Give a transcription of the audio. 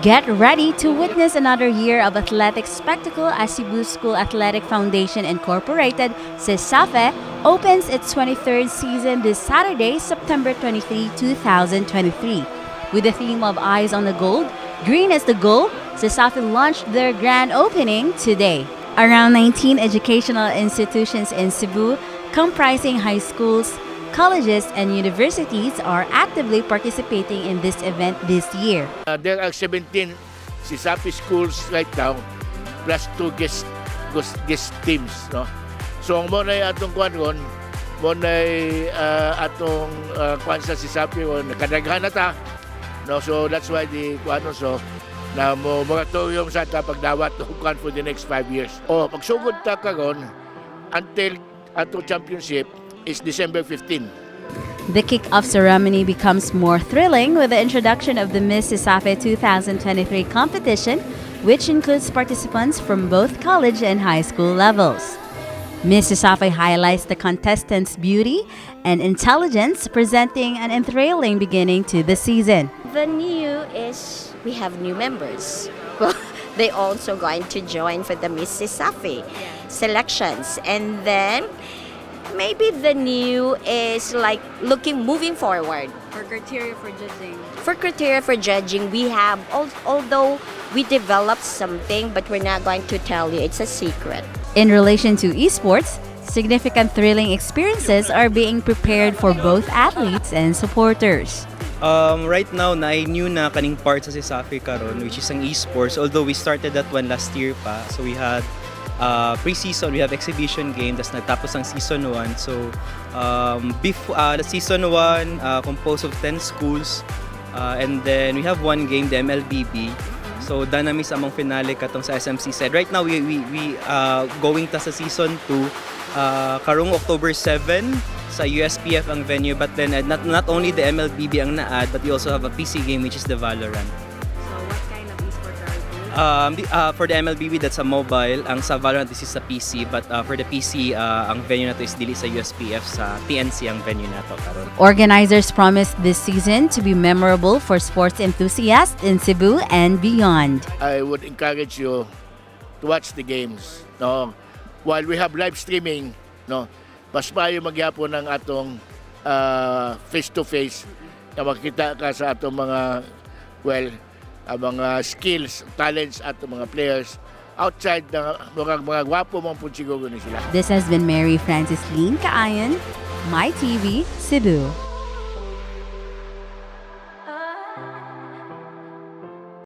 Get ready to witness another year of athletic spectacle as Cebu School Athletic Foundation Incorporated, CESAFI, opens its 23rd season this Saturday, September 23, 2023. With the theme of "Eyes on the Gold, Green is the Goal," CESAFI launched their grand opening today. Around 19 educational institutions in Cebu, comprising high schools, colleges, and universities, are actively participating in this event this year. There are 17 CESAFI schools right now, plus two guest teams. No? So ang mao na atong kuan ron, mao na atong kuan sa CESAFI ron, nakadaghan na ta. No? So that's why the kuan so na mo moratorium sa ta pagdawat og kuan for the next 5 years. O pagsugod ta karon until ato championship is December 15. The kick-off ceremony becomes more thrilling with the introduction of the Miss CESAFI 2023 competition, which includes participants from both college and high school levels. Miss CESAFI highlights the contestants' beauty and intelligence, presenting an enthralling beginning to the season. The new is we have new members. Well, they also going to join for the Miss CESAFI selections. And then maybe the new is like looking moving forward. For criteria for judging. For criteria for judging, we have, although we developed something, but we're not going to tell you. It's a secret. In relation to esports, significant thrilling experiences are being prepared for both athletes and supporters. Right now, na new na kaning part sa CESAFI karon, which is ang esports. Although we started that one last year pa. So we had pre-season, we have exhibition game, tas nagtapos ang season 1. So before the season 1 composed of 10 schools, and then we have one game, the MLBB. So done na mi sa among finale katong sa SMC said. Right now we going ta sa season 2 karong October 7 sa USPF ang venue, but then not only the MLBB ang na-add, but we also have a PC game, which is the Valorant. So what kind of esports are we doing? For the MLBB, that's a mobile. Ang sa Valorant, this is sa PC, but for the PC, ang venue nato is dili sa USPF, sa TNC ang venue nato karon. Organizers promise this season to be memorable for sports enthusiasts in Cebu and beyond. I would encourage you to watch the games. No? While we have live streaming, no, mas maayo magyapon ang atong face-to-face na makita ka sa atong mga, well, ang mga skills, talents atong mga players outside na mga gwapo man pud siguro ni sila. This has been Mary Francis Lean Kaayan, My TV, Cebu.